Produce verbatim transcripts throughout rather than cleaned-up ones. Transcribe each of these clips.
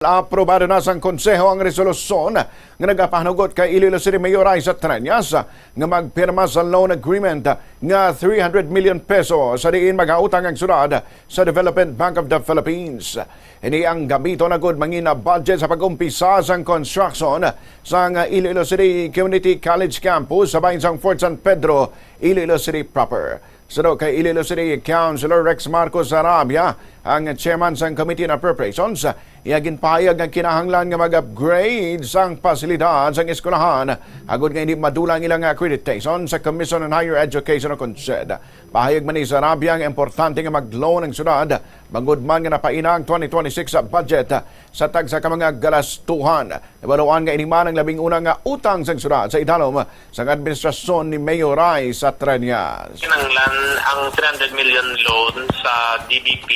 Aprobado na sang Konseho ang resolusyon nga nagapahanugot kay Iloilo City Mayor Raisa Treñas nga magpirma sa loan agreement nga three hundred million pesos sa diin magautang ang syudad sa Development Bank of the Philippines. Ini ang gamiton na gud mangin budget sa pag-umpisa sang construction sang Iloilo City Community College Campus sa bahin sang Fort San Pedro, Iloilo City proper. Suno kay Iloilo City Councilor Rex Marcos Sarabia, ang chairman sang Committee on Appropriations, iya ginpahayag nga kinahanglan nga mag-upgrade sang pasilidad sang eskwelahan agod nga hindi madula ang ilang accreditation sa Commission on Higher Education o CONHED. Pahayag man ni Sarabia nga importante nga mag-loan ang syudad bangod man nga napaina ang twenty twenty-six budget sa tagsa ka mga galastuhan. Nabaluan nga ini man ang labing una nga utang sang syudad sa idalom sang administrasyon ni Mayor Raisa Treñas. Kinahanglan ang three hundred million loan sa D B P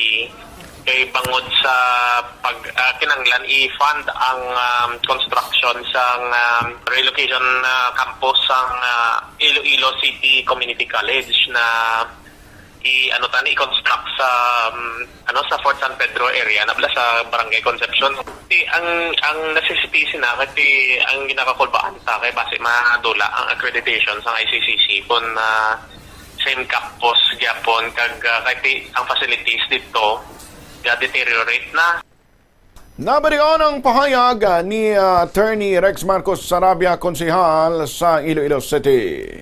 kay bangod sa pag, ah, kinahanglan i-fund ang, um, construction sang, um, relocation, ah, campus sang, ah, Iloilo City Community College na i-, ano ta, i-construct sa, um, ano, sa Fort San Pedro area, na bala sa Barangay Concepcion. Ti, ang, ang necessity sina, kay ang ginakakulbaan ta, kay basi madula ang accreditation sa I C C C, kung, ah, same campus gyapon, kag, ah, kay ti, ang facilities dito, ga-deteriorate na. Nabalion ang pahayag, ah, ni, ah, Attorney Rex Marcos Sarabia, konsehal sa Iloilo City.